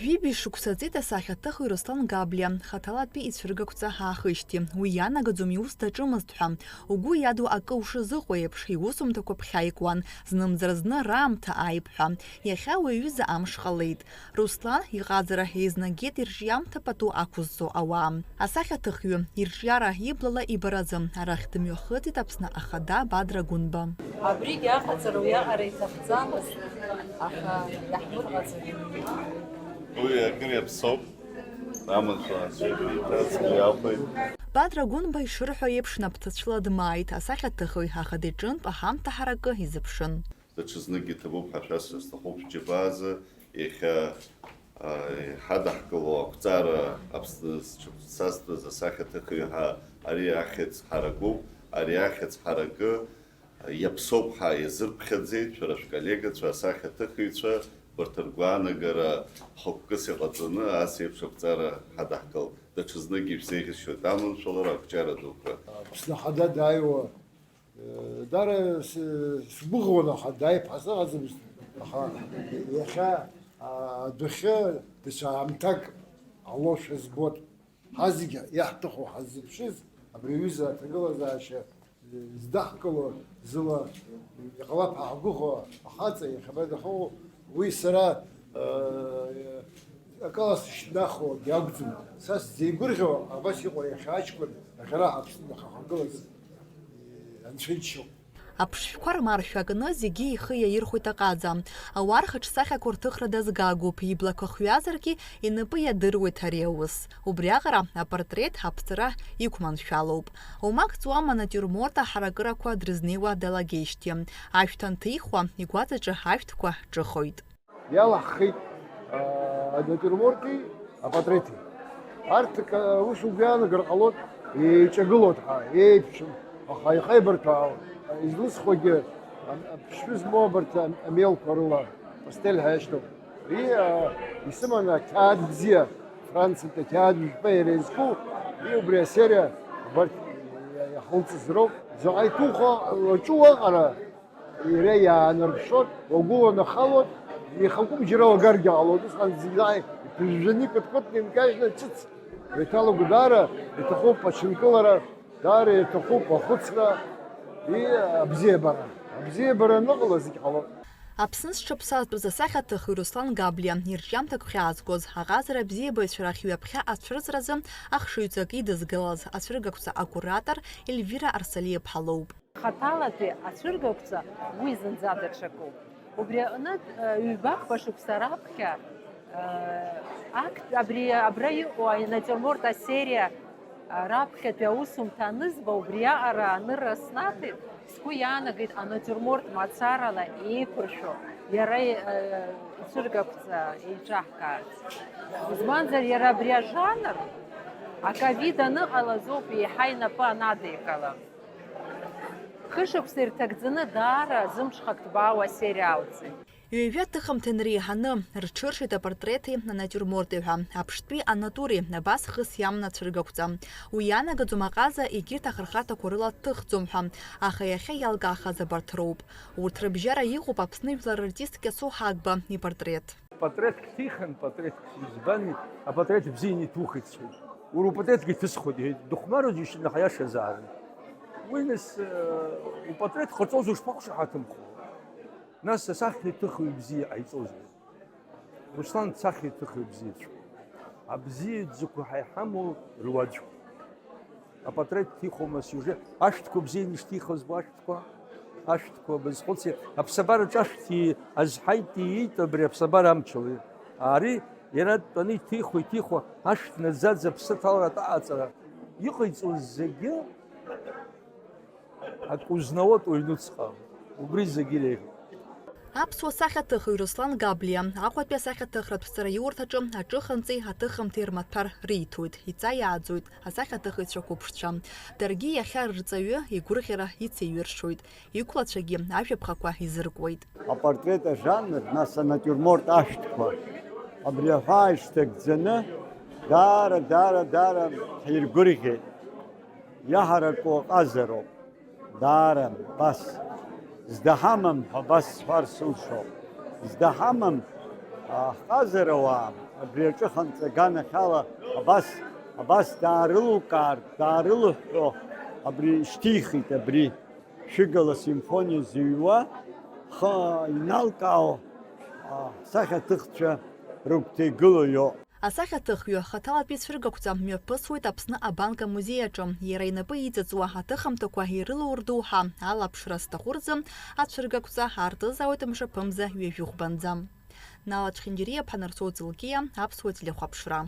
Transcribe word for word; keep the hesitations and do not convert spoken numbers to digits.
Жәибжь шықәса ҵит асахьаҭыхҩы Руслан Габлиа, хаҭалатәи ицәыргақәҵа аахижьҭеи. Уи ианагаӡом иус даҿымызт ҳәа. Угәы иаду акы ушазыҟоу еиԥш, иусумҭақәа ԥхьаикуан, знымзар зны раамҭа ааип ҳәа. Иахьа уи аҩыза амш ҟалеит. Руслан иҟазара еизнагеит ирҿиамҭа пату ақәызҵо ауаа. Асахьаҭыхҩы ирҿиара иблала ибаразы арахь дымҩахыҵит Аԥсны Ахада Бадра Гәынба. Абригь аҟаҵара уиаҟара иҭахӡамызт, аха иаҳмырҟаҵеит. Уи акыр иаԥсоуп, амаҵура анцәа иҭацны иалхеит. Бадра Гәынба ишырҳәо еиԥш, напҭацәла дмааит асахьаҭыхҩы, аха иҿынтә аҳамҭа ҳаракы изыԥшын. Даҽазнык иҭабуп ҳәа шәасҳәар сҭахуп, шәџьабаазы иахьа, а, иҳадаҳкыло ақәҵара Аԥсны зҽаԥсазтәыз асахьаҭыхҩы ҳәа ари ахьӡ ҳаракуп, ари ахьӡ ҳаракы иаԥсоуп ҳәа иазырԥхьаӡеит шәара шәколлегацәа, асахьаҭыхыҩцәа, убарҭ ргәаанагара хықәкыс иҟаҵаны ас еиԥш ақәҵара ҳадаҳкылт. Даҽазныкгьы ишәзеиӷьасшьоит аманшәалара, ақәҿиара дуқәа. Аԥсны Ахада дааиуа, э, дара с-, сгәыӷуан, аха дааип ҳәа сыҟаӡамызт, аха иахьа, а, адәахьы даҽа аамҭак ҟалошәа збоит. Ҳазегь иаҳҭаху ҳаззыԥшыз абри аҩыза аҭагылазаашьа здаҳкыло, зыла иҟалап ҳәа ҳгәыӷуа ахаҵа иахьабадахоу, уи сара, э, акала сышьҭнахуагьы акәӡам. Са сзеигәырӷьо абас иҟоу иахьа аҷкәын аӷьараҳәа Аԥсны дахагылаз, э, анцәа иџьшьоуп. Аԥшшәқәа рмаршәа кны зегьы ихы иаирхәеит аҟаза. Ауаа рхаҿсахьақәа рҭыхра дазгагоуп, иблақәа хҩазаргьы инапы иадыруеит ари аус. Убриаҟара апортрет аԥҵара иқәманшәалоуп. Омак ҵуама анатиурморт аҳаракырақәа дрызнеиуа далагеижьҭеи. Ашәҭ анҭихуа, игәаҵаҿы ашәҭқәа ҿыхоит. Иалаҳхит, аа, анатиурморти апатрети. Арҭ, ка-, ус угәы иаанагар ҟалоит, еиҿагылоит ҳәа, еиԥшым, аха ихеибарҭәаауеит. Излысхуагьы ам-, аԥшшәы змоу абарҭ ам-, амелқәа рыла, пастель ҳәа иашьҭоуп. Уи, аа, исыманы ақьаад бзиа, Франциатәи ақьаад жәпа иара изку, уи убри асериа убарҭ иа-, иахылҵыз роуп. Заҟа иҭухуа, уаҿу уаҟара, Иара иаанарԥшуан, уагәыланахалон, ихакәым џьара уагаргьы ҟалон, усҟан зегь иԥыжәжәаны, икыдкыдны инкажьны ҿыц еиҭалаго даара иҭахуп аҽынкылара, даара иҭахуп ахәыцра, и, абзиабара. Абзиабара аныҟала зегь ҟалон. Аԥсны зҽаԥсазтәыз асахьаҭыхҩы Руслан Габлиа ирҿиамҭа гәхьаазгоз, аҟазара абзиабаҩцәа рахь ҩаԥхьа ацәырҵразы ахшыҩҵак идызгалаз ацәыргақәҵа акуратор Ельвира Арсалиаԥҳа лоуп. Хаҭалатәи ацәыргақәҵа уи зынӡа даҽакуп. Убри аҟнытә, ҩбахԥа шықәса раԥхьа, актә, абри, абра иҟоу анатиурморт асериа раԥхьатәи аусумҭа анызба, убриаҟара анырра снаҭеит, сгәы иаанагеит анатиурморт мацарала еиқәыршәо иара ицәыргақәҵа еиҿаҳкаарц. Избанзар, иара абри ажанр аковид аныҟалаз ауп еиҳа инапы анадикыла. Хышықәса ирҭагӡаны даара зымҽхак ҭбаау асериа алҵит. Ҩажәа ҭыхымҭа инреиҳаны рҽыршеит апортрети анатиурморти ҳәа, аԥштәи анатуреи абас хыс иаман ацәыргақәҵа. Уи ианагаӡом аҟаза егьырҭ ахырхарҭақәа рыла дҭыхӡом ҳәа, аха иахьа иалкаахаз абарҭ роуп. Урҭ рыбжьара иҟоуп Аԥсны жәлар рартист Кьасоу Ҳагба ипортрет. Патреҭк ҭихын, патреҭк избан, апатреҭ бзианы иҭухит, сҳәеит. Уара упатреҭгьы ҭысхуеит, иҳәеит, дыхәмару џьышьаны ҳаиашазаарын. Уи нас, э, упатреҭ ҟарҵозар ушԥақәшаҳаҭымхо? Нас асахьаҭыхҩы бзиа ҟаиҵозар? Руслан дсахьаҭыхҩы бзиацәоуп. Абзиа дзықәу ҳа иҳамоу руаӡәк. Апатреҭ ҭихуама сиужет? Ашәҭқәа бзианы ишҭихыз бо, ашәҭқәа, ашәҭқәа базхәыци, аԥсабараҿы ашәҭ и-, азҳаит, ииит абри аԥсабара амчала. Ари иара дтәаны иҭихуа, иҭихуа, ашәҭ наӡаӡа аԥсы ҭалара, аҭаҟаҵара иҟаиҵоз зегьы акы узнауеит уҩнуҵҟа. Убри зегьы иреиӷьуп. Аԥсуа сахьаҭыхҩы Руслан Габлиа Аҟәатәи асахьаҭыхратә ҵараиурҭаҿы аҿыханҵеи аҭыхымҭеи рмаҭәар риҭоит, иҵаиааӡоит асахьаҭыхыҩцәа қәыԥшцәа. Даргьы иахьа рырҵаҩы игәырӷьара ицеиҩыршоит, иқәлацәагьы ажәаԥхақәа изыркуеит. Апортрет ажанр, нас анатиурморт ашәҭқәа, абри аҳәаа ишҭагӡаны, даара, даара, даара ҳиргәырӷьеит. Иаҳараку аҟазароуп. Даара, бас, зда ҳамам ҳәа бас сҳәар сылшоит. Зда ҳамам, Ҳҟазарауаа абри аҿы ханҵа аганахьала абас, абас даарылукаар, даарылыҳәҳәо абри шьҭихит, абри шәыгала симфониа зыҩуа, ха иналкаау, а, ҳсахьаҭыхцәа рыгәҭа игылоу иоуп. Асахьаҭыхҩы хаҭалатәи цәыргақәҵа мҩаԥысуеит Аԥсны абанк амузеи аҿы. Иара инапы иҵыҵуа аҭыхымҭақәа ирылоу рдоуҳа алаԥшра зҭаху рзы ацәыргақәҵа аартызаауеит мшаԥымза ҩажәи хәбанӡа. Нала Чхинџьириаԥҳа, Нарсоу Ҵлкиа, Аԥсуа телехәаԥшра.